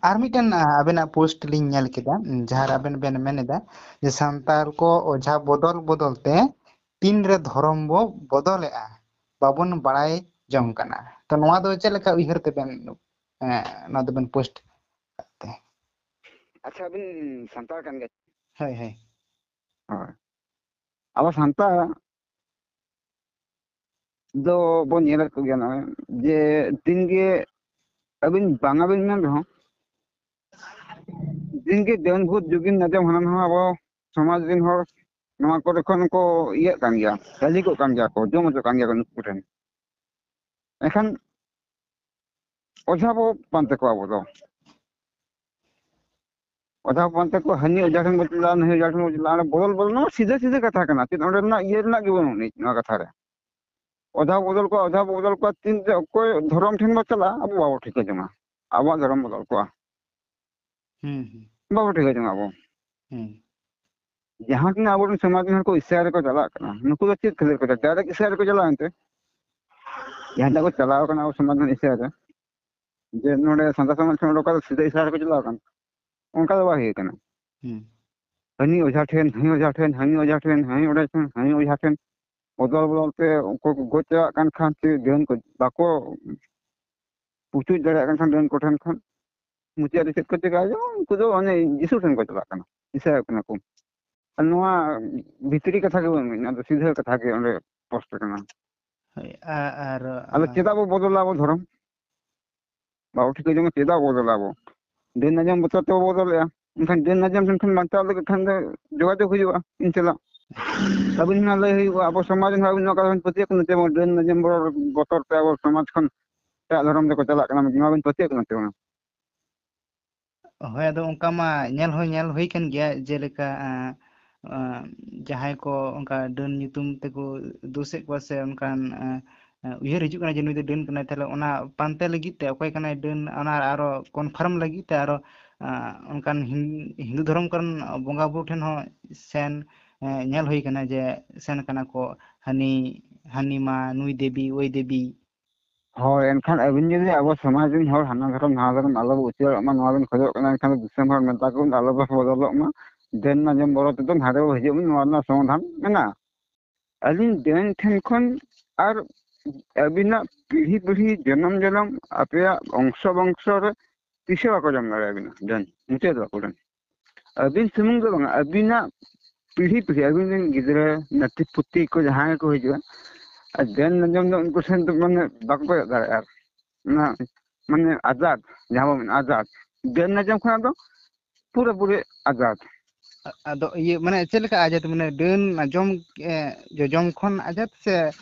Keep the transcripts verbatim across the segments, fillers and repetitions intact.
ᱟᱨ ᱢᱤᱫᱴᱮᱱ, ᱟ, ᱟᱵᱮᱱᱟᱜ ᱯᱳᱥᱴ ᱞᱤᱧ ᱧᱮᱞ ᱠᱮᱫᱟ, ᱩᱢ, ᱡᱟᱦᱟᱸ ᱨᱮ ᱟᱵᱮᱱ ᱵᱮᱱ ᱢᱮᱱ ᱮᱫᱟ ᱡᱮ ᱥᱟᱱᱛᱟᱲ ᱠᱚ ᱚᱡᱷᱟ ᱵᱚᱫᱚᱞ ᱵᱚᱫᱚᱞ ᱛᱮ ᱛᱤᱱᱨᱮ ᱫᱷᱚᱨᱚᱢ ᱵᱚ ᱵᱚᱫᱚᱞᱮᱜᱼᱟ, ᱵᱟᱵᱚᱱ ᱵᱟᱲᱟᱭ ᱡᱚᱝ ᱠᱟᱱᱟ᱾ ᱛᱚ ᱱᱚᱣᱟ ᱫᱚ ᱪᱮᱫ ᱞᱮᱠᱟ ᱩᱭᱦᱟᱹᱨ ᱛᱮᱵᱮᱱ, ᱮ, ᱱᱚᱣᱟ ᱫᱚᱵᱮᱱ ᱯᱳᱥᱴ ᱠᱟᱜ ᱛᱮ? ᱟᱪᱪᱷᱟ, ᱟᱹᱵᱤᱱ ᱥᱟᱱᱛᱟᱲ ᱠᱟᱱ ᱜᱮᱭᱟ? ᱦᱳᱭ, ᱦᱳᱭ᱾ ᱦᱳᱭ᱾ ᱟᱵᱚ ᱥᱟᱱᱛᱟᱲ ᱫᱚ ᱵᱚᱱ ᱧᱮᱞᱮᱫ ᱠᱚᱜᱮᱭᱟ ᱱᱚᱜᱼᱚᱭ ᱡᱮ ᱫᱤᱱᱜᱮ ᱟᱹᱵᱤᱱ ᱵᱟᱝᱟ ᱵᱤᱱ ᱢᱮᱱ ᱨᱮᱦᱚᱸ, ᱫᱤᱱᱜᱮ ᱰᱟᱹᱱ ᱵᱷᱩᱛ ᱡᱩᱜᱤᱱ ᱟᱸᱡᱚᱢ ᱦᱟᱱᱟ ᱱᱟᱣᱟ ᱟᱵᱚ ᱥᱚᱢᱟᱡᱽ ᱨᱮᱱ ᱦᱚᱲ ᱱᱚᱣᱟ ᱠᱚᱨᱮ ᱠᱷᱚᱱ ᱠᱚ ᱤᱭᱟᱹᱜ ᱠᱟᱱ ᱜᱮᱭᱟ, ᱦᱟᱹᱞᱤᱠᱚᱜ ᱠᱟᱱ ᱜᱮᱭᱟ ᱠᱚ, ᱡᱚᱢ ᱦᱚᱪᱚᱜ ᱠᱟᱱ ᱜᱮᱭᱟ ᱠᱚ ᱱᱩᱠᱩ ᱴᱷᱮᱱ᱾ ᱮᱱᱠᱷᱟᱱ ᱚᱡᱷᱟ ᱵᱚ ᱯᱟᱱᱛᱮ ᱠᱚᱣᱟ ᱟᱵᱚ ᱫᱚ᱾ ᱚᱡᱷᱟ ᱵᱚ ᱯᱟᱱᱛᱮ ᱠᱚᱣᱟ, ᱦᱟᱹᱱᱤ ᱚᱡᱷᱟ ᱴᱷᱮᱱ ᱵᱚ ᱪᱟᱞᱟᱜᱼᱟ, ᱱᱟᱹᱭ ᱚᱡᱷᱟ ᱴᱷᱮᱱ ᱵᱚ ᱪᱟᱞᱟᱜᱼᱟ, ᱚᱸᱰᱮ ᱵᱚᱫᱚᱞ ᱵᱚᱫᱚᱞ, ᱱᱚᱣᱟ ᱥᱤᱫᱷᱟᱹ ᱥᱤᱫᱷᱟᱹ ᱠᱟᱛᱷᱟ ᱠᱟᱱᱟ, ᱪᱮᱫ ᱚᱸᱰᱮ ᱨᱮᱱᱟᱜ ᱤᱭᱟᱹ ᱨᱮᱱᱟᱜ ᱜᱮ ᱵᱟᱹᱱᱩᱜ ᱟᱹᱱᱤᱡ ᱱᱚᱣᱟ ᱠᱟᱛᱷᱟ ᱨᱮ᱾ ᱚᱡᱷᱟ ᱵᱚ ᱵᱚᱫᱚᱞ ᱠᱚᱣᱟ, ᱚᱡᱷᱟ ᱵᱚ ᱵᱚᱫᱚᱞ ᱠᱚᱣᱟ, ᱛᱤᱱ ᱨᱮ ᱚᱠᱚᱭ ᱫᱷᱚᱨᱚᱢ ᱴᱷᱮᱱ ᱵᱚ ᱪᱟᱞᱟᱜᱼᱟ, ᱟᱵᱚ ᱵᱟᱵᱚ ᱴᱷᱤᱠᱟᱹ ᱡᱚᱝᱟ, ᱟᱵᱚᱣᱟᱜ ᱫᱷᱚᱨᱚᱢ ᱵᱚᱫᱚᱞ ᱠᱚᱜᱼᱟ᱾ ᱦᱩᱸ, ᱦᱩᱸ᱾ ᱵᱟᱵᱚ ᱴᱷᱤᱠᱟᱹ ᱡᱚᱝᱟ ᱟᱵᱚ᱾ ᱦᱩᱸ᱾ ᱡᱟᱦᱟᱸ ᱛᱤᱱᱟᱹᱜ ᱟᱵᱚᱨᱮᱱ ᱥᱚᱢᱟᱡᱽ ᱨᱮᱱ ᱦᱚᱲ ᱠᱚ ᱤᱥᱟᱹᱨᱟ ᱨᱮᱠᱚ ᱪᱟᱞᱟᱜ ᱠᱟᱱᱟ, ᱱᱩᱠᱩ ᱫᱚ ᱪᱮᱫ ᱠᱷᱟᱹᱛᱤᱨ ᱠᱚ ᱪᱟᱞᱟᱜ? ᱰᱟᱭᱨᱮᱠᱴ ᱤᱥᱟᱹᱨᱟ ᱨᱮᱠᱚ ᱪᱟᱞᱟᱜᱼᱟ ᱮᱱᱛᱮ᱾ ᱡᱟᱦᱟᱸ ᱴᱟᱜ ᱠᱚ ᱪᱟᱞᱟᱣ ᱠᱟᱱᱟ ᱟᱵᱚ ᱥᱚᱢᱟᱡᱽ ᱨᱮᱱ ᱤᱥᱟᱹᱨᱟ ᱨᱮ, ᱡᱮ ᱱᱚᱰᱮ ᱥᱟᱱᱛᱟᱲ ᱥᱚᱢᱟᱡᱽ ᱠᱷᱚᱱ ᱚᱰᱚᱠ ᱠᱟᱛᱮ ᱥᱤᱫᱷᱟᱹ ᱤᱥᱟᱹᱨᱟ ᱨᱮᱠᱚ ᱪᱟᱞᱟᱣ ᱠᱟᱱᱟ, ᱚᱱᱠᱟ ᱫᱚ ᱵᱟᱭ ᱦᱩᱭ ᱠᱟᱱᱟ᱾ ᱦᱩᱸ᱾ ᱦᱟᱹᱱᱤ ᱚᱡᱷᱟ ᱴᱷᱮᱱ, ᱱᱟᱹᱭ ᱚᱡᱷᱟ ᱴᱷᱮᱱ, ᱦᱟᱹᱱᱤ ᱚᱡᱷᱟ ᱴᱷᱮᱱ, ᱦᱟᱹᱱᱤ ᱚᱡᱷᱟ ᱴᱷᱮᱱ, ᱦᱟᱹᱱᱤ ᱚᱡᱷᱟ ᱴᱷᱮᱱ, ᱵᱚᱫᱚᱞ ᱵᱚᱫᱚᱞ ᱛᱮ ᱚᱠᱚᱭ ᱠᱚ ᱜᱚᱡ ᱪᱟᱵᱟᱜ ᱠᱟᱱ ᱠᱷᱟᱱ, ᱪᱮᱫ ᱰᱟᱹᱱ ᱠᱚ ᱵᱟᱠᱚ ᱯᱩᱪᱩᱡ ᱫᱟᱲᱮᱭᱟᱜ ᱠᱟᱱ ᱠᱷᱟᱱ, ᱰᱟᱹᱱ ᱠᱚᱴᱷᱮᱱ ᱠᱷᱚᱱ ᱢᱩᱪᱟᱹᱫ ᱨᱮ ᱪᱮᱫ ᱠᱚ ᱪᱤᱠᱟᱹᱭᱟ? ᱩᱱᱠᱩ ᱫᱚ ᱚᱱᱮ ᱡᱤᱥᱩ ᱴᱷᱮᱱ ᱠᱚ ᱪᱟᱞᱟᱜ ᱠᱟᱱᱟ, ᱤᱥᱟᱹᱭ ᱠᱟᱱᱟ ᱠᱚ᱾ ᱟᱨ ᱱᱚᱣᱟ ᱵᱷᱤᱛᱨᱤ ᱠᱟᱛᱷᱟ ᱜᱮ ᱵᱟᱹᱧ ᱢᱮᱱᱟ, ᱟᱫᱚ ᱥᱤᱫᱷᱟᱹ ᱠᱟᱛᱷᱟ ᱜᱮ ᱚᱸᱰᱮ ᱯᱳᱥᱴ ᱠᱟᱱᱟ᱾ ᱦᱳᱭ, ᱟ-, ᱟᱨ, ᱟᱫᱚ ᱟ, ᱪᱮᱫᱟᱜ ᱵᱚ ᱵᱚᱫᱚᱞᱟ ᱟᱵᱚ ᱫᱷᱚᱨᱚᱢ? ᱵᱟᱵᱚ ᱴᱷᱤᱠᱟᱹ ᱡᱚᱝᱟ ᱪᱮᱫᱟᱜ ᱵᱚ ᱵᱚᱫᱚᱞᱟ ᱟᱵᱚ? ᱰᱟᱹᱱ ᱟᱸᱡᱚᱢ ᱵᱚᱛᱚᱨ ᱛᱮᱵᱚ ᱵᱚᱫᱚᱞᱮᱜᱼᱟ᱾ ᱮᱱᱠᱷᱟᱱ ᱰᱟᱹᱱ ᱟᱸᱡᱚᱢ ᱴᱷᱮᱱ ᱠᱷᱚᱱ ᱵᱟᱧᱪᱟᱣ ᱞᱟᱹᱜᱤᱫ ᱠᱷᱟᱱ ᱫᱚ ᱡᱳᱜᱟᱡᱳᱜᱽ ᱦᱩᱭᱩᱜᱼᱟ ᱤᱧ ᱥᱟᱞᱟᱜ᱾ ᱟᱹᱵᱤᱱ ᱦᱚᱸ ᱞᱟᱹᱭ ᱦᱩᱭᱩᱜᱼᱟ, ᱟᱵᱚ ᱥᱚᱢᱟᱡᱽ ᱨᱮᱱ ᱦᱚᱲ ᱟᱹᱵᱤᱱ ᱱᱚᱣᱟ ᱠᱟᱛᱷᱟ ᱵᱤᱱ ᱯᱟᱹᱛᱭᱟᱹᱜ ᱠᱟᱱᱟ ᱪᱮ ᱰᱟᱹᱱ ᱟᱸᱡᱚᱢ ᱵᱚᱛᱚᱨ ᱛᱮ ᱟᱵᱚ ᱥᱚᱢᱟᱡᱽ ᱠᱷᱚᱱ ᱮᱴᱟᱜ ᱫᱷᱚᱨᱚᱢ ᱨᱮᱠᱚ ᱪᱟᱞᱟᱜ ᱠᱟᱱᱟ, ᱱᱚᱣᱟ ᱵᱤᱱ ᱯᱟᱹᱛᱭᱟᱹᱜ ᱠᱟᱱᱟ ᱪᱮ ᱵᱟᱝ? ᱦᱳᱭ, ᱟᱫᱚ ᱚᱱᱠᱟ ᱢᱟ ᱧᱮᱞ ᱦᱚᱸ ᱧᱮᱞ ᱦᱩᱭ ᱠᱟᱱ ᱜᱮᱭᱟ, ᱡᱮᱞᱮᱠᱟ, ᱟᱸ, ᱟᱸ, ᱡᱟᱦᱟᱸᱭ ᱠᱚ ᱚᱱᱠᱟ ᱰᱟᱹᱱ ᱧᱩᱛᱩᱢ ᱛᱮᱠᱚ ᱫᱳᱥᱮᱫ ᱠᱚᱣᱟ ᱥᱮ ᱚᱱᱠᱟᱱ, ᱟᱸ, ᱟᱸ, ᱩᱭᱦᱟᱹᱨ ᱦᱤᱡᱩᱜ ᱠᱟᱱᱟ ᱡᱮ ᱱᱩᱭ ᱫᱚ ᱰᱟᱹᱱ ᱠᱟᱱᱟᱭ, ᱛᱟᱦᱞᱮ ᱚᱱᱟ ᱯᱟᱱᱛᱮ ᱞᱟᱹᱜᱤᱫ ᱛᱮ ᱚᱠᱚᱭ ᱠᱟᱱᱟᱭ ᱰᱟᱹᱱ, ᱚᱱᱟ ᱟᱨᱚ ᱠᱚᱱᱯᱷᱟᱨᱢ ᱞᱟᱹᱜᱤᱫ ᱛᱮ ᱟᱨᱚ, ᱟᱸ, ᱚᱱᱠᱟᱱ ᱦᱤᱱ-, ᱦᱤᱱᱫᱩ ᱫᱷᱚᱨᱚᱢ ᱠᱚᱨᱮᱱ ᱵᱚᱸᱜᱟ ᱵᱩᱨᱩ ᱴᱷᱮᱱ ᱦᱚᱸ ᱥᱮᱱ, ᱮᱸ, ᱧᱮᱞ ᱦᱩᱭ ᱠᱟᱱᱟ ᱡᱮ ᱥᱮᱱ ᱠᱟᱱᱟ ᱠᱚ, ᱦᱟᱹᱱᱤ, ᱦᱟᱹᱱᱤ ᱢᱟ ᱱᱩᱭ ᱫᱮᱵᱤ, ᱳᱭ ᱫᱮᱵᱤ, ᱦᱳᱭ, ᱮᱱᱠᱷᱟᱱ ᱟᱹᱵᱤᱱ ᱡᱩᱫᱤ ᱟᱵᱚ ᱥᱚᱢᱟᱡᱽ ᱨᱮᱱ ᱦᱚᱲ ᱦᱟᱱᱟ ᱫᱷᱚᱨᱚᱢ ᱱᱟᱣᱟ ᱫᱷᱚᱨᱚᱢ ᱟᱞᱚ ᱵᱚ ᱩᱪᱟᱹᱲᱚᱜ ᱢᱟ, ᱱᱚᱣᱟ ᱵᱤᱱ ᱠᱷᱚᱡᱚᱜ ᱠᱟᱱᱟ, ᱮᱱᱠᱷᱟᱱ ᱫᱚ ᱫᱤᱥᱚᱢ ᱦᱚᱲ ᱢᱮᱛᱟ ᱠᱚᱵᱤᱱ ᱟᱞᱚ ᱵᱚ ᱵᱚᱫᱚᱞᱚᱜ ᱢᱟ, ᱰᱟᱹᱱ ᱟᱸᱡᱚᱢ ᱵᱚᱞᱚ ᱛᱮᱫᱚ ᱱᱟᱦᱟᱜ ᱵᱚ ᱦᱤᱡᱩᱜ ᱢᱟ, ᱱᱚᱣᱟ ᱨᱮᱱᱟᱜ ᱥᱚᱢᱟᱫᱷᱟᱱ ᱢᱮᱱᱟᱜᱼᱟ᱾ ᱟᱹᱞᱤᱧ ᱰᱟᱹᱱ ᱴᱷᱮᱱ ᱠᱷᱚᱱ ᱟᱨ ᱟᱹᱵᱤᱱᱟᱜ ᱯᱤᱲᱦᱤ ᱯᱤᱲᱦᱤ ᱡᱚᱱᱚᱢ ᱡᱚᱱᱚᱢ ᱟᱯᱮᱭᱟᱜ ᱵᱚᱝᱥᱚ ᱵᱚᱝᱥᱚ ᱨᱮ ᱛᱤᱥ ᱦᱚᱸ ᱵᱟᱠᱚ ᱡᱚᱢ ᱫᱟᱲᱮᱭᱟᱵᱤᱱᱟ, ᱰᱟᱹᱱ ᱢᱩᱪᱟᱹᱫ ᱵᱟᱠᱚ ᱰᱟᱹᱱ᱾ ᱟᱹᱵᱤᱱ ᱥᱩᱢᱩᱝ ᱫᱚ ᱵᱟᱝᱟ, ᱟᱹᱵᱤᱱᱟᱜ ᱯᱤᱲᱦᱤ ᱯᱤᱲᱦᱤ ᱟᱹᱵᱤᱱ ᱨᱮᱱ ᱜᱤᱫᱽᱨᱟᱹ, ᱱᱟᱹᱛᱤ ᱯᱩᱛᱤ ᱠᱚ ᱡᱟᱦᱟᱸᱭ ᱠᱚ ᱦᱤᱡᱩᱜᱼᱟ, ᱟᱨ ᱰᱟᱹᱱ ᱟᱸᱡᱚᱢ ᱫᱚ ᱩᱱᱠᱩ ᱴᱷᱮᱱ ᱫᱚ ᱢᱟᱱᱮ ᱵᱟᱠᱚ ᱠᱚᱭᱚᱜ ᱫᱟᱲᱮᱭᱟᱜᱼᱟ᱾ ᱟᱨ ᱚᱱᱟ ᱢᱟᱱᱮ ᱟᱡᱟᱫ, ᱡᱟᱦᱟᱸ ᱵᱚᱱ ᱢᱮᱱᱟ ᱟᱡᱟᱫ, ᱰᱟᱹᱱ ᱟᱸᱡᱚᱢ ᱠᱷᱚᱱᱟᱜ ᱫᱚ ᱯᱩᱨᱟᱹᱯᱩᱨᱤ ᱟᱡᱟᱫ᱾ ᱟ-, ᱟᱫᱚ ᱤᱭᱟᱹ, ᱢᱟᱱᱮ ᱪᱮᱫ ᱞᱮᱠᱟ ᱟᱡᱟᱫ? ᱢᱟᱱᱮ ᱰᱟᱹᱱ ᱟᱸᱡᱚᱢ, ᱮ, ᱡᱚᱡᱚᱢ ᱠᱷᱚᱱ ᱟᱡᱟᱫ ᱥᱮ,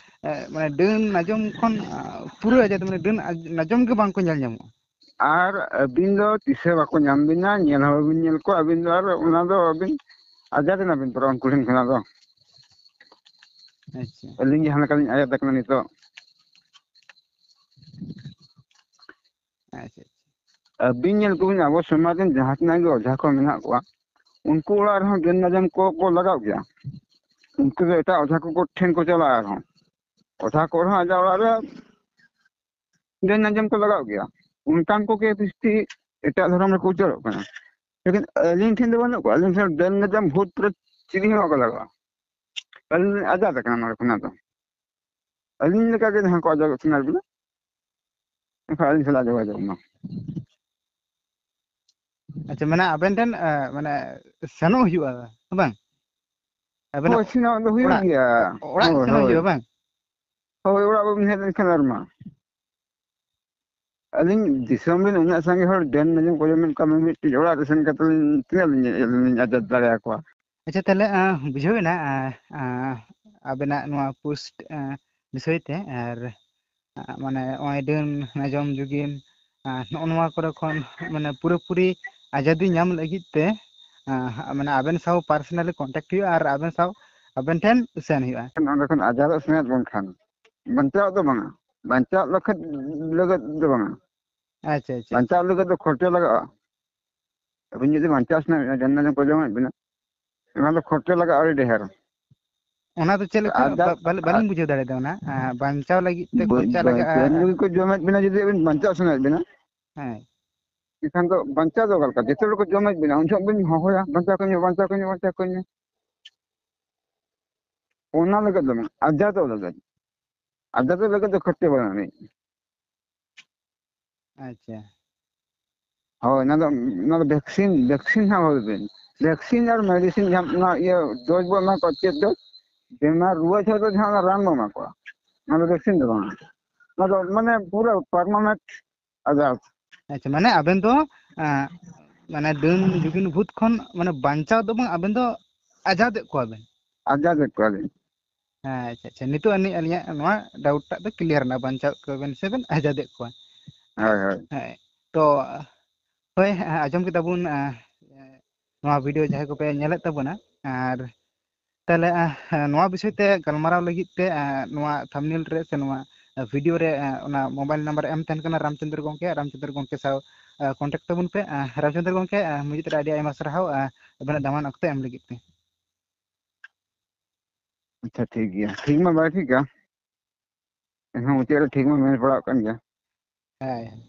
ᱮ, ᱢᱟᱱᱮ ᱰᱟᱹᱱ ᱟᱸᱡᱚᱢ ᱠᱷᱚᱱ, ᱟ, ᱯᱩᱨᱟᱹ ᱟᱡᱟᱫ, ᱢᱟᱱᱮ ᱰᱟᱹᱱ ᱟᱸᱡ-, ᱟᱸᱡᱚᱢ ᱜᱮ ᱵᱟᱝ ᱠᱚ ᱧᱮᱞ ᱧᱟᱢᱚᱜᱼᱟ? ᱟᱨ ᱟᱹᱵᱤᱱ ᱫᱚ ᱛᱤᱥ ᱦᱚᱸ ᱵᱟᱠᱚ ᱧᱟᱢ ᱵᱤᱱᱟ, ᱧᱮᱞ ᱦᱚᱸ ᱵᱟᱵᱤᱱ ᱧᱮᱞ ᱠᱚᱣᱟ᱾ ᱟᱹᱵᱤᱱ ᱫᱚ ᱟᱨ ᱚᱱᱟ ᱫᱚ ᱟᱹᱵᱤᱱ ᱟᱡᱟᱫ ᱮᱱᱟᱵᱤᱱ ᱯᱩᱨᱟᱹ ᱩᱱᱠᱩ ᱴᱷᱮᱱ ᱠᱷᱚᱱᱟᱜ ᱫᱚ᱾ ᱟᱪᱪᱷᱟ᱾ ᱟᱹᱞᱤᱧ ᱡᱟᱦᱟᱸ ᱞᱮᱠᱟᱞᱤᱧ ᱟᱡᱟᱫ ᱟᱠᱟᱱᱟ ᱱᱤᱛᱚᱜ᱾ ᱟᱪᱪᱷᱟ, ᱟᱪᱪᱷᱟ᱾ ᱟᱹᱵᱤᱱ ᱧᱮᱞ ᱠᱚᱵᱤᱱ, ᱟᱵᱚ ᱥᱚᱢᱟᱡᱽ ᱨᱮᱱ ᱡᱟᱦᱟᱸ ᱛᱤᱱᱟᱹᱜ ᱜᱮ ᱚᱡᱷᱟ ᱠᱚ ᱢᱮᱱᱟᱜ ᱠᱚᱣᱟ, ᱩᱱᱠᱩ ᱚᱲᱟᱜ ᱨᱮᱦᱚᱸ ᱰᱟᱹᱱ ᱟᱸᱡᱚᱢ ᱠᱚ, ᱠᱚ ᱞᱟᱜᱟᱣ ᱜᱮᱭᱟ᱾ ᱩᱱᱠᱩ ᱫᱚ ᱮᱴᱟᱜ ᱚᱡᱷᱟ ᱠᱚ ᱴᱷᱮᱱ ᱠᱚ ᱪᱟᱞᱟᱜᱼᱟ ᱟᱨᱦᱚᱸ᱾ ᱚᱡᱷᱟ ᱠᱚ ᱨᱮᱦᱚᱸ ᱟᱡᱟᱜ ᱚᱲᱟᱜ ᱨᱮ ᱰᱟᱹᱱ ᱟᱸᱡᱚᱢ ᱠᱚ ᱞᱟᱜᱟᱣ ᱜᱮᱭᱟ᱾ ᱚᱱᱠᱟᱱ ᱠᱚᱜᱮ ᱵᱤᱥᱛᱤ ᱮᱴᱟᱜ ᱫᱷᱚᱨᱚᱢ ᱨᱮᱠᱚ ᱩᱪᱟᱹᱲᱚᱜ ᱠᱟᱱᱟ᱾ ᱞᱮᱠᱤᱱ ᱟᱹᱞᱤᱧ ᱴᱷᱮᱱ ᱫᱚ ᱵᱟᱹᱱᱩᱜ ᱠᱚᱣᱟ᱾ ᱟᱹᱞᱤᱧ ᱴᱷᱮᱱ ᱰᱟᱹᱱ ᱟᱸᱡᱚᱢ ᱵᱷᱩᱛ ᱯᱨᱮᱛ ᱪᱤᱞᱤ ᱦᱚᱸ ᱵᱟᱠᱚ ᱞᱟᱜᱟᱜᱼᱟ᱾ ᱟᱹᱞᱤᱧ ᱞᱤᱧ ᱟᱡᱟᱫ ᱟᱠᱟᱱᱟ ᱱᱚᱰᱮ ᱠᱷᱚᱱᱟᱜ ᱫᱚ᱾ ᱟᱹᱞᱤᱧ ᱞᱮᱠᱟ ᱜᱮ ᱡᱟᱦᱟᱸ ᱠᱚ ᱟᱡᱟᱫᱚᱜ ᱥᱟᱱᱟ ᱵᱤᱱᱟ, ᱮᱱᱠᱷᱟᱱ ᱟᱹᱞᱤᱧ ᱥᱟᱞᱟᱜ ᱡᱳᱜᱟᱡᱳᱜᱽ ᱢᱟ᱾ ᱟᱪᱪᱷᱟ, ᱢᱟᱱᱮ ᱟᱵᱮᱱ ᱴᱷᱮᱱ, ᱮ, ᱢᱟᱱᱮ ᱥᱮᱱᱚᱜ ᱦᱩᱭᱩᱜᱼᱟ, ᱵᱟᱝ? ᱟᱵᱮᱱᱟᱜ ᱦᱳᱭ, ᱥᱮᱱᱚᱜ ᱫᱚ ᱦᱩᱭᱩᱜ ᱚᱲᱟᱜ, ᱜᱮᱭᱟ᱾ ᱚ-, ᱚᱲᱟᱜ ᱦᱳᱭ, ᱥᱮᱱᱚᱜ ᱦᱳᱭ᱾ ᱦᱩᱭᱩᱜᱼᱟ, ᱵᱟᱝ? ᱦᱳᱭ, ᱚᱲᱟᱜ ᱵᱟᱵᱤᱱ ᱦᱮᱡ ᱞᱮᱱᱠᱷᱟᱱ ᱟᱨ ᱢᱟ᱾ ᱟᱹᱞᱤᱧ ᱫᱤᱥᱚᱢ ᱨᱮᱱ ᱩᱱᱟᱹᱜ ᱥᱟᱸᱜᱮ ᱦᱚᱲ ᱰᱟᱹᱱ ᱟᱸᱡᱚᱢ ᱠᱚ ᱟᱸᱡᱚᱢᱮᱫ ᱠᱚᱣᱟ, ᱢᱤᱫᱴᱤᱡ ᱚᱲᱟᱜ ᱨᱮ ᱥᱮᱱ ᱠᱟᱛᱮ ᱞᱤᱧ ᱛᱤᱱᱟᱹᱜ ᱞᱤᱧ, ᱞᱤᱧ ᱟᱡᱟᱫ ᱫᱟᱲᱮᱭᱟᱠᱚᱣᱟ? ᱟᱪᱪᱷᱟ, ᱛᱟᱦᱞᱮ, ᱟᱸ, ᱵᱩᱡᱷᱟᱹᱣ ᱮᱱᱟ, ᱟᱸ, ᱟᱸ, ᱟᱵᱮᱱᱟᱜ ᱱᱚᱣᱟ post, ᱟᱸ, ᱵᱤᱥᱚᱭ ᱛᱮ, ᱟᱨ, ᱟᱸ, ᱢᱟᱱᱮ ᱱᱚᱜᱼᱚᱭ ᱰᱟᱹᱱ ᱟᱸᱡᱚᱢ ᱡᱩᱜᱤᱱ, ᱟᱸ, ᱱᱚᱜᱼᱚ ᱱᱚᱣᱟ ᱠᱚᱨᱮ ᱠᱷᱚᱱ ᱢᱟᱱᱮ ᱯᱩᱨᱟᱹᱯᱩᱨᱤ ᱟᱡᱟᱫᱤ ᱧᱟᱢ ᱞᱟᱹᱜᱤᱫ ᱛᱮ, ᱟᱸ, ᱢᱟᱱᱮ ᱟᱵᱮᱱ ᱥᱟᱶ personally contact ᱦᱩᱭᱩᱜᱼᱟ ᱟᱨ ᱟᱵᱮᱱ ᱥᱟᱶ, ᱟᱵᱮᱱ ᱴᱷᱮᱱ ᱥᱮᱱ ᱦᱩᱭᱩᱜᱼᱟ᱾ ᱱᱚᱸᱰᱮ ᱠᱷᱚᱱ ᱟᱡᱟᱫᱚᱜ ᱥᱟᱱᱟᱭᱮᱫ ᱵᱚᱱ ᱠᱷᱟᱱ, ᱵᱟᱧᱪᱟᱣ ᱫᱚ ᱵᱟᱝᱟ, ᱵᱟᱧᱪᱟᱣ ᱞᱟᱹᱜᱤᱫ, ᱞᱟᱹᱜᱤᱫ ᱫᱚ ᱵᱟᱝᱟ᱾ ᱟᱪᱪᱷᱟ, ᱟᱪᱪᱷᱟ, ᱵᱟᱧᱪᱟᱣ ᱞᱟᱹᱜᱤᱫ ᱫᱚ ᱠᱷᱚᱨᱪᱟ ᱞᱟᱜᱟᱜᱼᱟ᱾ ᱟᱹᱵᱤᱱ ᱡᱩᱫᱤ ᱵᱟᱧᱪᱟᱣ ᱥᱟᱱᱟᱭᱮᱫ ᱵᱤᱱᱟ, ᱰᱟᱹᱱ ᱟᱸᱡᱚᱢ ᱠᱚ ᱡᱚᱢᱮᱫ ᱵᱤᱱᱟ, ᱚᱱᱟ ᱫᱚ ᱠᱷᱚᱨᱪᱟ ᱞᱟᱜᱟᱜᱼᱟ ᱟᱹᱰᱤ ᱰᱷᱮᱨ᱾ ᱚᱱᱟ ᱫᱚ ᱪᱮᱫ ᱞᱮᱠᱟ? ᱟᱨ ᱡᱟ-, ᱵᱟ-, ᱵᱟᱹᱞᱤᱧ ᱟᱨ ᱵᱩᱡᱷᱟᱹᱣ ᱫᱟᱲᱮᱭᱟᱫᱟ ᱚᱱᱟ᱾ ᱟᱸ, ᱵᱟᱧᱪᱟᱣ ᱞᱟᱹᱜᱤᱫ ᱛᱮ ᱵᱟᱹᱧ-, ᱠᱷᱚᱨᱪᱟ ᱵᱟᱹᱧ-, ᱞᱟᱜᱟᱜᱼᱟ᱾ ᱡᱚᱢ ᱧᱩ ᱜᱮᱠᱚ ᱡᱚᱢᱮᱫ ᱵᱮᱱᱟ, ᱡᱩᱫᱤ ᱟᱵᱮᱱ ᱵᱟᱧᱪᱟᱣ ᱥᱟᱱᱟᱭᱮᱫ ᱵᱮᱱᱟ, ᱦᱮᱸ᱾ ᱮᱱᱠᱷᱟᱱ ᱫᱚ ᱵᱟᱧᱪᱟᱣ ᱫᱚ ᱚᱠᱟ ᱞᱮᱠᱟ? ᱡᱚᱛᱚ ᱦᱚᱲ ᱠᱚ ᱡᱚᱢᱮᱫ ᱵᱮᱱᱟ, ᱩᱱ ᱡᱚᱦᱚᱜ ᱵᱮᱱ ᱦᱚᱦᱚᱭᱟ, "ᱵᱟᱧᱪᱟᱣ ᱠᱟᱹᱧ ᱢᱮ, ᱵᱟᱧᱪᱟᱣ ᱠᱟᱹᱧ ᱢᱮ, ᱵᱟᱧᱪᱟᱣ ᱠᱟᱹᱧ ᱢᱮ᱾" ᱚᱱᱟ ᱞᱟᱹᱜᱤᱫ ᱫᱚ ᱵᱟᱝ, ᱟᱨᱡᱟᱣ ᱫᱚ ᱞᱟᱹᱜᱤᱫ, ᱟᱨᱡᱟᱣ ᱫᱚ ᱞᱟᱹᱜᱤᱫ ᱫᱚ ᱠᱷᱚᱨᱪᱟ ᱵᱟᱝ ᱟᱹᱱᱤᱡ᱾ ᱟᱪᱪᱷᱟ᱾ ᱦᱳᱭ, ᱚᱱᱟ ᱫᱚ, ᱚᱱᱟ ᱫᱚ vaccine, vaccine ᱦᱟᱸᱜ ᱦᱳᱭ ᱵᱮᱱ᱾ Vaccine ᱟᱨ medicine ᱡᱟᱦᱟᱸ ᱚᱱᱟ ᱤᱭᱟᱹ dose ᱵᱚ ᱮᱢᱟ ᱠᱚᱣᱟ, ᱪᱮᱫ dose? ᱵᱮᱢᱟᱨ ᱨᱩᱣᱟᱹ ᱡᱚᱦᱚᱜ ᱫᱚ ᱡᱟᱦᱟᱸ ᱚᱱᱟ ᱨᱟᱱ ᱵᱚ ᱮᱢᱟ ᱠᱚᱣᱟ, ᱚᱱᱟ ᱫᱚ vaccine ᱫᱚ ᱵᱟᱝ᱾ ᱚᱱᱟ ᱫᱚ ᱢᱟᱱᱮ ᱯᱩᱨᱟᱹ permanent ᱟᱡᱟᱨ᱾ ᱟᱪᱪᱷᱟ, ᱢᱟᱱᱮ ᱟᱵᱮᱱ ᱫᱚ, ᱟᱸ, ᱢᱟᱱᱮ ᱰᱟᱹᱱ ᱡᱩᱜᱤᱱ ᱵᱷᱩᱛ ᱠᱷᱚᱱ ᱢᱟᱱᱮ ᱵᱟᱧᱪᱟᱣ ᱫᱚ ᱵᱟᱝ, ᱟᱵᱮᱱ ᱫᱚ ᱟᱡᱟᱫᱮᱫ ᱠᱚᱣᱟ ᱵᱮᱱ᱾ ᱟᱡᱟᱫᱮᱫ ᱠᱚᱣᱟ ᱞᱤᱧ᱾ ᱦᱮᱸ, ᱟᱪᱪᱷᱟ, ᱟᱪᱪᱷᱟ, ᱱᱤᱛᱚᱜ ᱟᱹᱱᱤᱡ ᱟᱹᱞᱤᱧᱟᱜ ᱱᱚᱣᱟ doubt ᱴᱟᱜ ᱫᱚ clear ᱮᱱᱟ, ᱵᱟᱧᱪᱟᱣᱮᱫ ᱠᱚᱣᱟ ᱵᱮᱱ ᱥᱮ ᱵᱮᱱ ᱟᱡᱟᱫᱮᱫ ᱠᱚᱣᱟ᱾ ᱦᱳᱭ, ᱦᱳᱭ᱾ ᱦᱮᱸ, ᱛᱚ, ᱦᱳᱭ, ᱟᱸᱡᱚᱢ ᱠᱮᱫᱟ ᱵᱚᱱ, ᱟᱸ, ᱱᱚᱣᱟ video ᱡᱟᱦᱟᱸᱭ ᱠᱚᱯᱮ ᱧᱮᱞᱮᱫ ᱛᱟᱵᱚᱱᱟ, ᱟᱨ ᱛᱟᱦᱞᱮ, ᱟᱸ, ᱱᱚᱣᱟ ᱵᱤᱥᱚᱭ ᱛᱮ ᱜᱟᱞᱢᱟᱨᱟᱣ ᱞᱟᱹᱜᱤᱫ ᱛᱮ, ᱟᱸ, ᱱᱚᱣᱟ thumbnail ᱨᱮ ᱥᱮ ᱱᱚᱣᱟ video ᱨᱮ, ᱟᱸ, ᱚᱱᱟ mobile number ᱮᱢ ᱛᱟᱦᱮᱱ ᱠᱟᱱᱟ ᱨᱟᱢᱪᱚᱸᱫᱽᱨᱚ ᱜᱚᱢᱠᱮ, ᱨᱟᱢᱪᱚᱸᱫᱽᱨᱚ ᱜᱚᱢᱠᱮ ᱥᱟᱶ, ᱟᱸ, contact ᱛᱟᱵᱚᱱ ᱯᱮ᱾ ᱟᱸ, ᱨᱟᱢᱪᱚᱸᱫᱽᱨᱚ ᱜᱚᱢᱠᱮ, ᱟᱸ, ᱢᱩᱪᱟᱹᱫ ᱨᱮ ᱟᱹᱰᱤ ᱟᱭᱢᱟ ᱥᱟᱨᱦᱟᱣ, ᱟᱸ, ᱟᱵᱮᱱᱟᱜ ᱫᱟᱢᱟᱱ ᱚᱠᱛᱚ ᱮᱢ ᱞᱟᱹᱜᱤᱫ ᱛᱮ᱾ ᱟᱪᱪᱷᱟ, ᱴᱷᱤᱠ ᱜᱮᱭᱟ, ᱴᱷᱤᱠ ᱢᱟ ᱵᱟᱭ ᱴᱷᱤᱠᱟ, ᱮᱱᱦᱚᱸ ᱢᱩᱪᱟᱹᱫ ᱨᱮ ᱴᱷᱤᱠ ᱢᱟ ᱢᱮᱱ ᱯᱟᱲᱟᱜ ᱠᱟᱱ ᱜᱮᱭᱟ᱾ ᱦᱮᱸ᱾